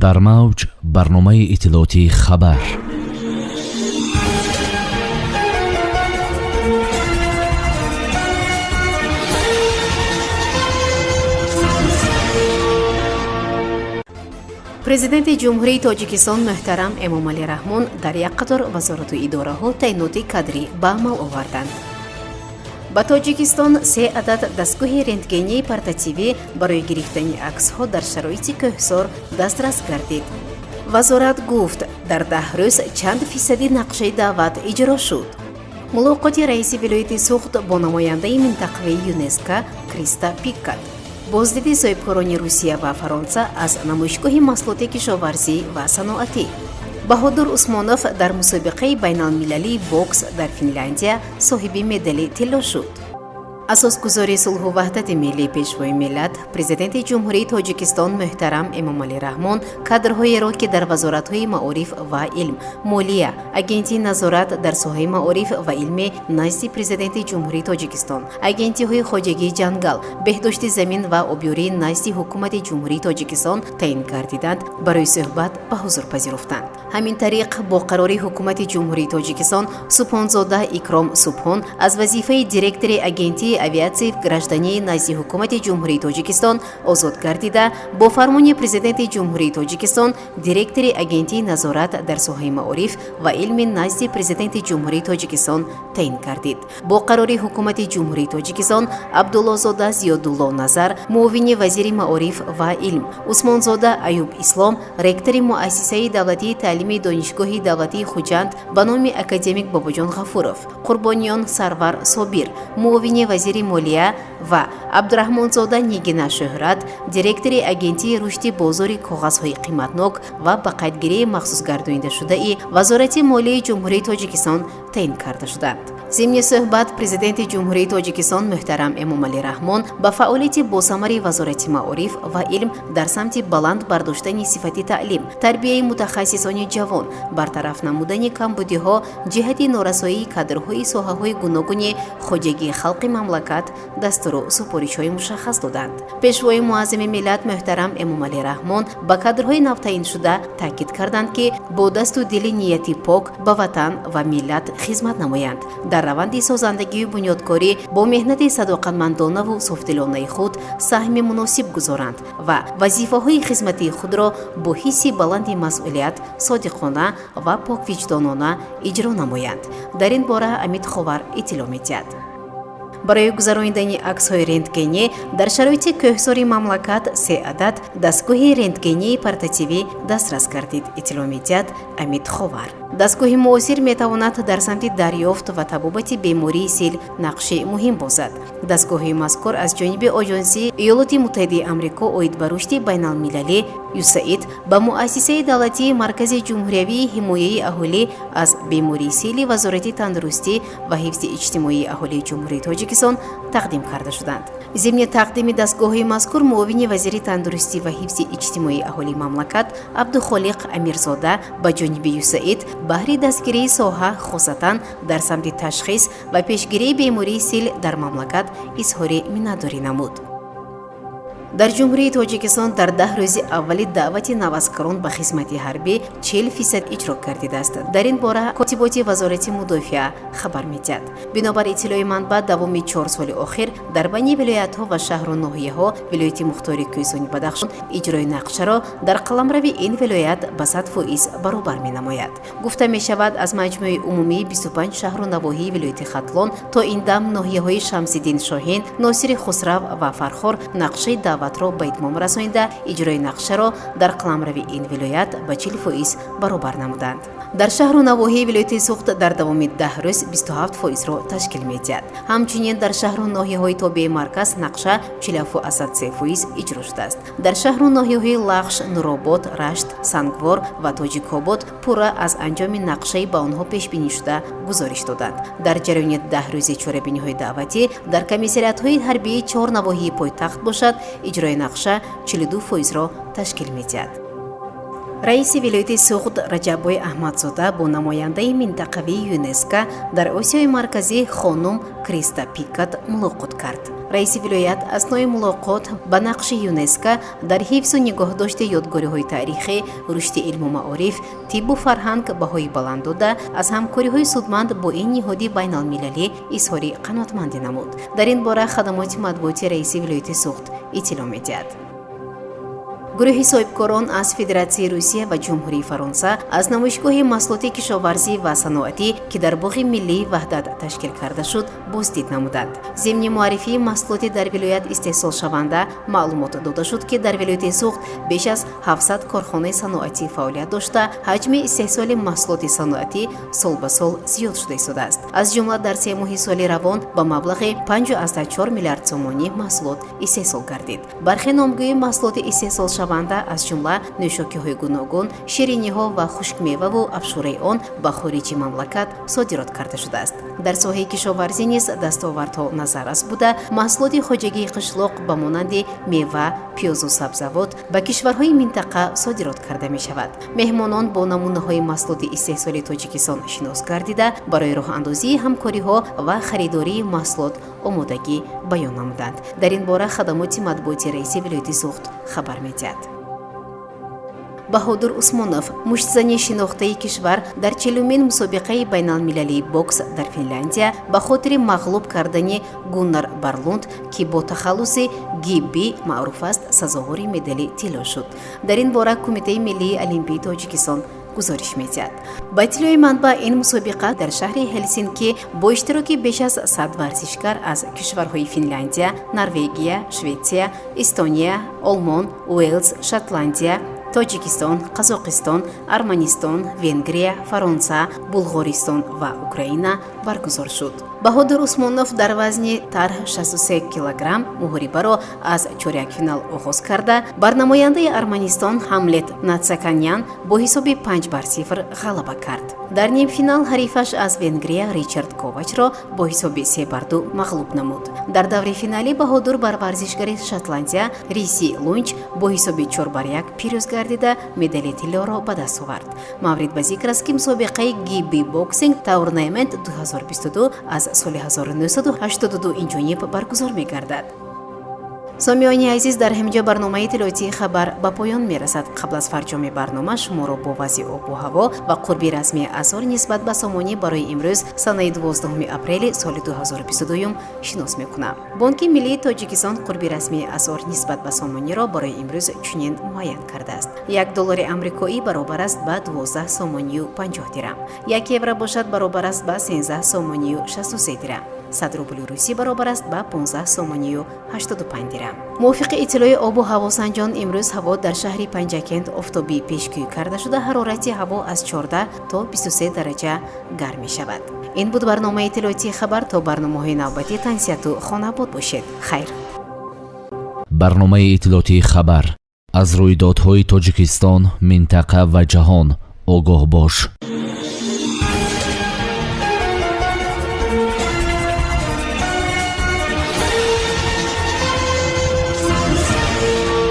Дар мавҷ барномаи иттилоотии «Хабар». Президенти Ҷумҳурии Тоҷикистон муҳтарам Эмомалӣ Раҳмон дар як қатор вазорату идораҳо таъиноти кадрӣ ба амал оварданд. Ба Тоҷикистон се адад дастгоҳи рентгении портативӣ барои гирифтани аксҳо дар шароити кӯҳсор дастрас гардид. Вазорат гуфт, дар 10 рӯз чанд фисади нақшаи даъват иҷро шуд. Мулоқоти раиси вилояти Суғд бо намояндаи минтақавии ЮНЕСКО Криста Пиккат. Боздиди соҳибкорони Русия ва Фаронса аз намоишгоҳи маҳсулоти кишоварзӣ ва саноатӣ. Баҳодур Усмонов дар мусобиқаи байналмилалии бокс дар Финляндия соҳиби медали тилло шуд. Асосгузори сулҳу ваҳдати миллӣ, Пешвои миллат, Президенти Ҷумҳурии Тоҷикистон муҳтарам Эмомалӣ Раҳмон кадрҳоеро, ки дар вазоратҳои маориф ва илм, молия, Агентии назорат дар соҳаи маориф ва илми назди Президенти Ҷумҳурии Тоҷикистон, агентиҳои хоҷагии ҷангал, беҳдошти замин ва обёрии назди Ҳукумати Ҷумҳурии Тоҷикистон таъин гардиданд, барои суҳбат ба ҳузур пазируфтанд. Ҳамин тариқ, бо қарори Ҳукумати Ҷумҳурии Тоҷикистон Субҳонзода Икром Субҳон аз вазифаи директори Агентии авиатсияи граждании назди Ҳукумати Ҷумҳурии Тоҷикистон озод гардида, бо фармони Президенти Ҷумҳурии Тоҷикистон директори Агентии назорат дар соҳаи маориф ва илми назди Президенти Ҷумҳурии Тоҷикистон таъин гардид. Бо қарори Ҳукумати Ҷумҳурии Тоҷикистон Абдуллозода Зиёдулло Назар муовини вазири маориф ва илм, Усмонзода Аюб Ислом ректори Муассисаи давлатии таълими Донишгоҳи давлатии Хуҷанд ба номи академик Бобоҷон Ғафуров, Қурбониён Сарвар Собир муовини вазири молия ва Абдураҳмонзода Нигина Шӯҳрат директори Агентии рушди бозори коғазҳои қиматнок ва ба қайдгирии махсусгардонидашудаи Вазорати молияи Ҷумҳурии Тоҷикистон таъин карда шуданд. Зимни суҳбат Президенти Ҷумҳурии Тоҷикистон муҳтарам Эмомалӣ Раҳмон ба фаъолияти босамари Вазорати маориф ва илм дар самти баланд бардоштани сифати таълим, тарбияи мутахассисони ҷавон, бартараф намудани камбудиҳо ҷиҳати норасоии кадрҳои соҳаҳои гуногуни хоҷагии халқи мамлакат дастуру супоришҳои мушаххас доданд. Пешвои муаззами миллат муҳтарам Эмомалӣ Раҳмон ба кадрҳои навтаъиншуда таъкид карданд, ки бо дасту дили нияти пок ба ватан ва миллат хизмат намоянд, дар раванди созандагию бунёдкорӣ бо меҳнати садоқатмандонаву софдилонаи худ саҳми муносиб гузоранд ва вазифаҳои хизматии худро бо ҳисси баланди масъулият содиқона ва поквиҷдонона иҷро намоянд. Дар ин бора Амид Ховар иттилоъ медиҳад. Барои гузаронидани аксҳои рентгенӣ дар шароити кӯҳсори мамлакат се адад дастгоҳи рентгении портативӣ дастрас гардид, иттилоъ медиҳад Амид Ховар. Дастгоҳи муосир метавонад дар самти дарёфт ва табобати бемории сил нақши муҳим бозад. Дастгоҳи мазкур аз ҷониби Оҷонсии Иёлоти Муттаҳидаи Амрико оид ба рушди байналмилалӣ ЮСАИД ба Муассисаи давлатии Маркази ҷумҳуриявии ҳимояи аҳолӣ аз бемории сили Вазорати тандурустӣ ва ҳифзи иҷтимоии аҳолии Ҷумҳурии Тоҷикистон тақдим карда шуданд. Зимни тақдими дастгоҳҳои мазкур муовини вазири тандурустӣ ва ҳифзи иҷтимоии аҳолии мамлакат Абдухолиқ Амирзода ба ҷониби ЮСАИД баҳри дастгирии соҳа, хусусатан дар самти ташхис ва пешгирии бемории сил дар мамлакат, изҳори миннатдорӣ намуд. Дар Ҷумҳурии Тоҷикистон дар 10 рӯзи аввали даъвати наваскарон ба хизмати ҳарбӣ 40% иҷро гардидааст. Дар ин бора котиботи Вазорати мудофиа хабар медиҳад. Бинобар иттилои манбаъ, давоми 4 соли охир дар байни вилоятҳо ва шаҳру ноҳияҳо вилояти мухтори Кӯҳистони Бадахшон иҷрои нақшаро дар қаламрави ин вилоят ба 100% баробар менамояд. Гуфта мешавад, аз маҷмӯи умумии 25 шаҳру навоҳии вилояти Хатлон то ин дам ноҳияҳои Шамсиддин Шоҳин, Носири Хусрав ва Фархор нақшаи даъватро ба итмом расонида, иҷрои нақшаро дар қаламрави ин вилоят ба 40% баробар намуданд. Дар шаҳру навоҳии вилояти Суғд дар давоми 10 рӯз 27%-ро ташкил медиҳад. Ҳамчунин дар шаҳру ноҳияҳои тобеи марказ нақша 47,3% иҷро шудааст. Дар шаҳру ноҳияҳои Лахш, Нуробод, Рашт, Сангвор ва Тоҷикобод пурра аз анҷоми нақшаи ба онҳо пешбинишуда гузориш доданд. Дар ҷараёни 10 рӯзи чорабиниҳои даъватӣ дар комиссариатҳои ҳарбии чор навоҳии пойтахт бошад, иҷрои нақша 42%-ро ташкил медиҳад. Раиси вилояти Суғд Раҷаббой Аҳмадзода бо намояндаи минтақавии ЮНЕСКО дар Осиёи Марказӣ хонум Криста Пикат мулоқот кард. Раиси вилоят аснои мулоқот ба нақши ЮНЕСКО дар ҳифзу нигоҳдошти ёдгориҳои таърихӣ, рушди илму маориф, тиббу фарҳанг баҳои баланд дода, аз ҳамкориҳои судманд бо ин ниҳоди байналмилалӣ изҳори қаноатмандӣ намуд. Дар ин бора хадамоти матбуоти раиси вилояти Суғд иттилоъ медиҳад. Гурӯҳи соҳибкорон аз Федератсияи Русия ва Ҷумҳурии Фаронса аз намоишгоҳи маҳсулоти кишоварзӣ ва саноатӣ, ки дар боғи миллии Ваҳдат ташкил карда шуд, боздид намуданд. Зимни муаррифии маҳсулоти дар вилоят истеҳсолшаванда маълумот дода шуд, ки дар вилояти Суғд беш аз 700 корхонаи саноатӣ фаъолият дошта, ҳаҷми истеҳсоли маҳсулоти саноатӣ сол ба сол зиёд шуда истодааст. Аз ҷумла дар 3 моҳи соли равон ба маблағи 5,4 миллиард сомонӣ маҳсулот истеҳсол гардид. Бархе номгӯи маҳсулоти истеҳсолшаванда, аз ҷумла нӯшокиҳои гуногун, шириниҳо ва хушкмеваву афшураи он, ба хориҷи мамлакат содирот карда шудааст. Дар соҳаи кишоварзӣ низ дастовардҳо назаррас буда, маҳсулоти хоҷагии қишлоқ ба монанди мева, пиёзу сабзавот ба кишварҳои минтақа содирот карда мешавад. Меҳмонон бо намунаҳои маҳсулоти истеҳсоли Тоҷикистон шинос гардида, барои роҳандозии ҳамкориҳо ва харидории маҳсулот омодагӣ баён намуданд. Дар ин бора хадамоти матбуоти раиси вилояти Суғд хабар медиҳад. Баҳодур Усмонов, муштзани шинохтаи кишвар, дар 40-умин мусобиқаи байналмилалии бокс дар Финляндия ба хотири мағлуб кардани Гуннар Барлунд, ки бо тахаллуси Гибби маъруф аст, сазовори медали тилло шуд. Дар ин бора Кумитаи миллии олимпии Тоҷикистон гузориш медиҳад. Ба иттилои манбаъ, ин мусобиқа дар шаҳри Ҳелсинки бо иштироки беш аз 100 варзишгар аз кишварҳои Финляндия, Норвегия, Шветсия, Эстония, Олмон, Уэльс, Шотландия, Тоҷикистон, Қазоқистон, Арманистон, Венгрия, Фаронса, Булғористон ва Украина баргузор шуд. Баҳодур Усмонов дар вазни тарҳ 63 килограмм муҳорибаро аз чорякфинал оғоз карда, бар намояндаи Арманистон Ҳамлет Натсаканян бо ҳисоби 5-0 ғалаба кард. Дар нимфинал ҳарифаш аз Венгрия Ричард Ковачро бо ҳисоби 3-2 мағлуб намуд. Дар даври финалӣ Баҳодур бар варзишгари Шотландия Риси Лунч бо ҳисоби 4-1 пирӯз гардида, медали тиллоро ба даст овард. Маврид ба зикр аст, ки мусобиқаи Гибби Boxing Tournament 2022 аз соли 1982 инҷониб баргузор мегардад. Сомиёни азиз, дар ҳаминҷо барномаи иттилоотии хабар ба поён мерасад. Қабл аз фарҷоми барнома шуморо бо вазъи обу ҳаво ва қурби расмии асъор нисбат ба сомонӣ барои имрӯз, санаи 12 апрели соли 2022, шинос мекунам. Бонки миллии Тоҷикистон қурби расмии асъор нисбат ба сомониро барои имрӯз чунин муайян кардааст: 1 доллари амрикоӣ баробар аст ба 12 сомонию 50 дирам, 1 евро бошад, баробар аст ба 13 сомонию 63 дирам, 100 рубли русӣ баробар аст ба 15 сомонию 85 дирам. Мувофиқи иттилои обу ҳавосанҷон, имрӯз ҳаво дар шаҳри Панҷакент офтобӣ пешгӯӣ карда шуда, ҳарорати ҳаво аз 14 то 23 дараҷа гарм мешавад. Ин буд барномаи иттилоотии хабар. То барномаҳои навбатӣ тансиҳату хонаобод бошед. Хайр. Барномаи иттилоотии хабар. Аз рӯйдодҳои Тоҷикистон, минтақа ва ҷаҳон огоҳ бош.